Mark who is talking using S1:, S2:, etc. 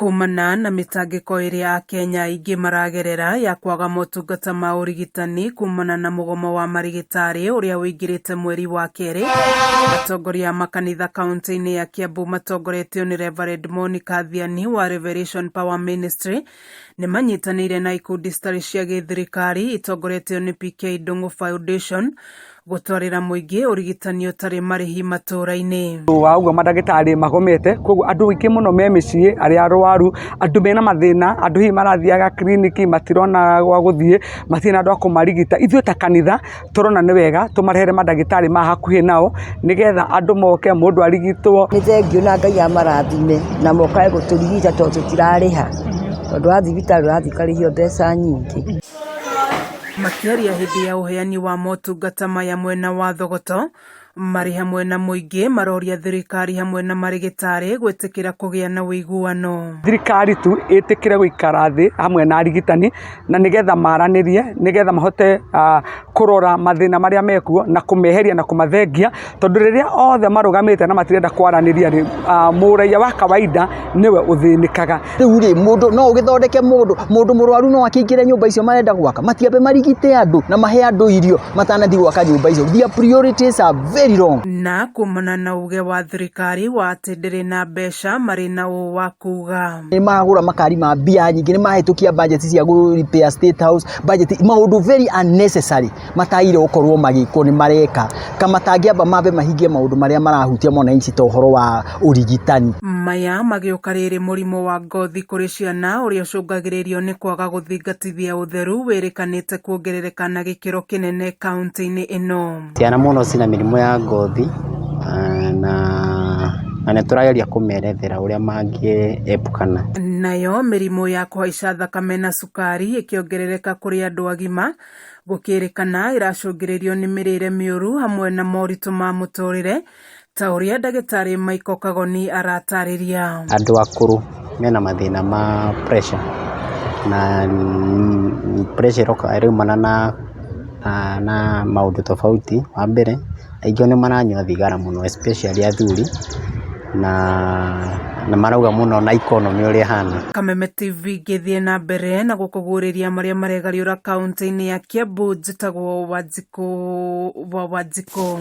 S1: Kumana na mĩtangĩko ĩrĩa akenya aingĩ maragerera ya kwaga motungata ma ũrigitani kumana na mũgomo wa marĩgĩtarĩ ũrĩa ũingĩrĩte mweri wa kerĩ, atongoria a makanitha kaunti-inĩ ya Kiambu matongoretio nĩ Reverend Monica Thiani wa Revelation Power Ministry nĩ manyitanĩire na ikundi citarĩ cia gĩthirikari itongoretio nĩ PK Ndung'u Foundation gũtwarĩra mũingĩ ũrigitani ũtarĩ marĩhi matũũra-inĩ.
S2: Wa ũguo mandagĩtarĩ magomete, koguo andũ aingĩ mũno me mĩciĩ, arĩa arwaru, andũ mena mathĩna, andũ hihi marathiaga kiriniki matirona gwa gũthiĩ, matirĩ na andũ a kũmarigita. Ithuĩ ta kanitha tũrona nĩ wega tũmarehere mandagĩtarĩ ma hakuhĩ nao, nĩgetha andũ moke mũndũ arigitwo.
S3: Nĩ thengiũ na Ngai amarathime na mokage gũtũrigita tondũ tũtirarĩha, tondũ wathiĩ thibitarĩ ũrathiĩ ũkarĩhio mbeca nyingĩ.
S1: Makĩaria hĩndĩ ya ũheani wa motungata maya mwena wa Thogoto, marĩ hamwe na mũingĩ maroria thirikari hamwe na marĩgĩtarĩ gwĩtĩkĩra kũgĩa na ũiguano.
S2: Thirikari tu ĩtĩkĩre gũikara thĩ hamwe na arigitani na nĩgetha maranĩrie, nĩgetha mahote kũrora mathĩna marĩa mekuo na kũmeheria na kũmathengia, tondũ rĩrĩa othe marũgamĩte na matirenda kwaranĩria rĩ, mũraiya wa kawaida nĩwe ũthĩnĩkaga.
S4: Rĩu rĩ, mũndũ no ũgĩthondeke mũndũ, mũndũ mũrwaru no akĩingĩre nyũmba icio marenda gwaka? Matiambe marigite andũ na mahe andũ irio matanathiĩ gwaka nyũmba icio. Their priorities are very wrong.
S1: Na kumana na uge wa thirikari wa atĩ ndĩrĩ na mbeca marĩ na ũũ wa kuga.
S4: Nĩ magũra makari ma mbia nyingĩ, nĩ mahĩtũkia budget cia gũ repair State House, budget, maũndũ very unnecessary matagĩrĩire gũkorwo magĩkwo nĩ mareka. Ka matangĩamba mambe mahingie maũndũ marĩa marahutia mwananchi ta ũhoro wa ũrigitani.
S1: Maya magĩũka rĩrĩ mũrimũ wa ngothi kũrĩ ciana ũrĩa ũcũngagĩrĩrio nĩ kwaga gũthingatithia ũtheru wĩrĩkanĩte kuongerereka na gĩkĩro kĩnene kaunti-inĩ ĩno.
S5: Ciana mũno cina mĩrimũ ya ngothi na nĩ tũrageria kũmerethera ũrĩa mangĩepukana.
S1: Nayo mĩrimũ ya kũhaica thakame na cukari ĩkĩongerereka kũrĩ andũ agima gũkĩrĩkana ĩracũngĩrĩrio nĩ mĩrĩre mĩũru hamwe na moritũ ma mũtũrĩre ta ũrĩa ndagĩtarĩ Michael Kagoni aratarĩria.
S5: Andũ akũrũ mena mathĩna ma pressure na pressure ĩroka ĩraumana na maũndũ tofauti. Wa mbere, aingĩ nĩ maranyua thigara mũno especially athuri na marauga mũno na economy ũrĩa ĩhana.
S1: Kameme TV ngĩthiĩ na mbere na gũkũguũrĩria marĩa maregariũra kaunti-inĩ ya Kiambu. Njĩtagwo Wanjikũ wa Wanjikũ.